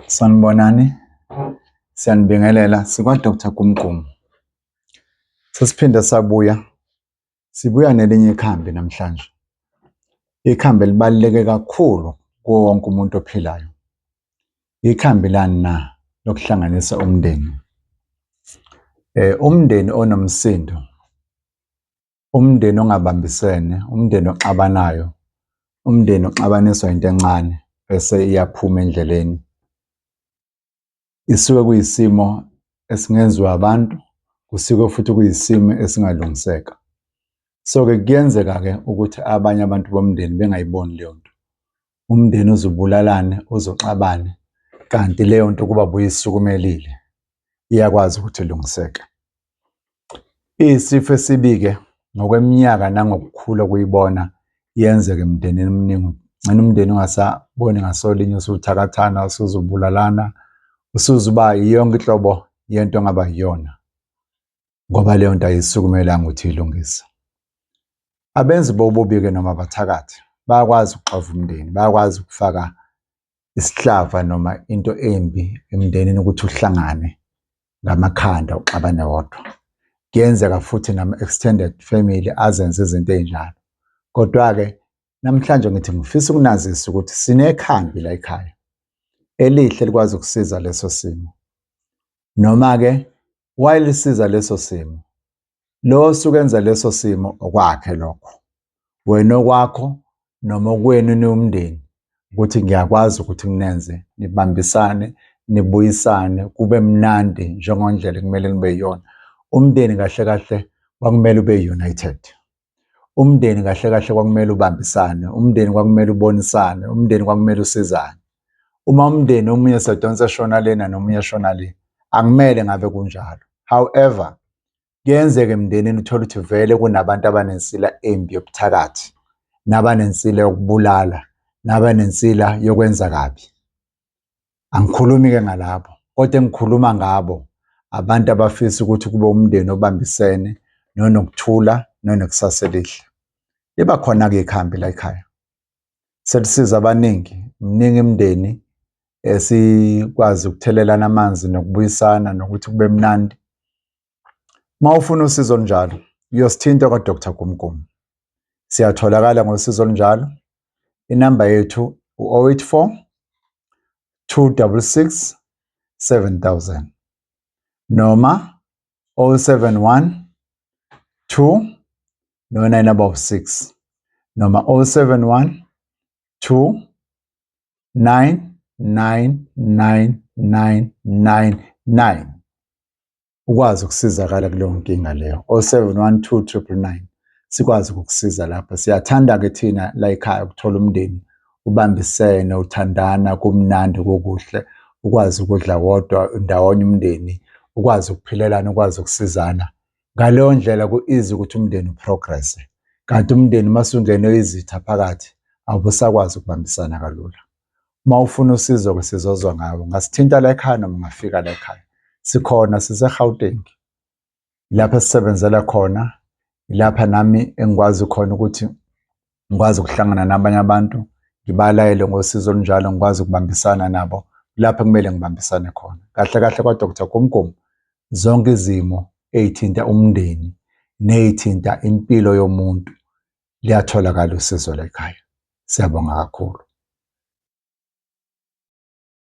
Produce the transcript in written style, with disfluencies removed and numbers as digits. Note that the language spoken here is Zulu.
Sanibonani, siyanibingelela sikwa-Dr Gumgumu. Sesiphinde sabuya, sibuya nelinye ikhambi namhlanje. Ikhambi elibaluleke kakhulu kuwo wonke umuntu ophilayo. Ikhambi lani na? Lokuhlanganisa umndeni. Umndeni onomsindo, umndeni ongabambisene, umndeni oxabanayo, umndeni oxabaniswa into encane bese iyaphuma endleleni. Isuke kuyisimo esingenziwa abantu, kusuke futhi kuyisimo esingalungiseka. So-ke kuyenzeka-ke ukuthi abanye abantu bomndeni bengayiboni leyo nto. Umndeni uze ubulalane, uze uxabane, kanti leyo nto ukuba buyisukumelile iyakwazi ukuthi ilungiseke. Iyisifo esibi-ke ngokweminyaka nangokukhula okuyibona yenzeka emndenini eminingi. Ugcina umndeni ungasaboni ngasolinye, usuthakathana, usuzubulalana, usuzuba yonke inhlobo yento ongaba yiyona ngoba leyo nto ayisukumelanga ukuthi ilungise. Abenzi bobubi-ke noma abathakathi bayakwazi ukuxova umndeni, bayakwazi ukufaka isihlava noma into embi emndenini ukuthi uhlangane ngamakhanda uxabane wodwa. Kuyenzeka futhi nama-extended family azenze izinto ey'njalo. Kodwa-ke namhlanje ngithi ngifisa ukunazisa ukuthi sinekhambi la ekhaya elihle elikwazi ukusiza leso simo. Noma-ke wayelisiza leso simo, lo osuke enza leso simo okwakhe lokho. Wena okwakho noma okwenu niwumndeni ukuthi ngiyakwazi ukuthi nginenze nibambisane, nibuyisane, kube mnandi njengendlela ekumele nibe yiyona. Umndeni kahle kahle kwakumele ube united. Umndeni kahle kahle kwakumele ubambisane, umndeni kwakumele ubonisane, umndeni kwakumele usizane. Uma umndeni omunye esedonsa eshona lena nomunye eshona le, akumele ngabe kunjalo. However, kuyenzeka emndenini uthole ukuthi vele kunabantu abanensila embi yobuthakathi, nabanensila yokubulala, nabanensila yokwenza kabi. Angikhulumi-ke ngalabo, kodwa engikhuluma ngabo abantu abafisa ukuthi kube umndeni obambisene nonokuthula nonekusasa elihle. Liba khona-ke ikhambi la ekhaya. Selisiza abaningi, miningi imindeni esikwazi ukuthelelana amanzi nokubuyisana nokuthi kube mnandi. Uma ufuna usizo olunjalo, uyosithinta kwa-Dr Gumgum. Siyatholakala ngosizo olunjalo. Inamba yethu u-084 266 7000 noma 071 2 no-9 above 6 noma 071 2 9 9 9 9 9 9 ukwazi ukusizakala kuleyo nkinga leyo. 0712999 sikwazi ukukusiza lapho. Siyathanda-ke thina la ekhaya ukuthola umndeni ubambisene, uthandana, kumnandi, kukuhle, ukwazi ukudla wodwa ndawonye umndeni, ukwazi ukuphilelana, ukwazi ukusizana. Ngaleyo ndlela ku-easy ukuthi umndeni uprogresse. Kanti umndeni uma usungene izitha phakathi awubusakwazi ukubambisana kalula. Uma ufuna usizo-ke sizozwa ngawe. Ungasithinta la ekhaya noma ungafika la ekhaya. Sikhona siseGauteng. Ilapho esisebenzela khona, ilapha nami engikwazi khona ukuthi ngikwazi ukuhlangana nabanye abantu, ngibalayele ngosizo olunjalo, ngikwazi ukubambisana nabo lapho ekumele ngibambisane khona. Kahle kahle kwa-Dr Gumgum, zonke izimo ey'thinta umndeni ney'thinta impilo yomuntu liyatholakala usizo la ekhaya. Siyabonga kakhulu.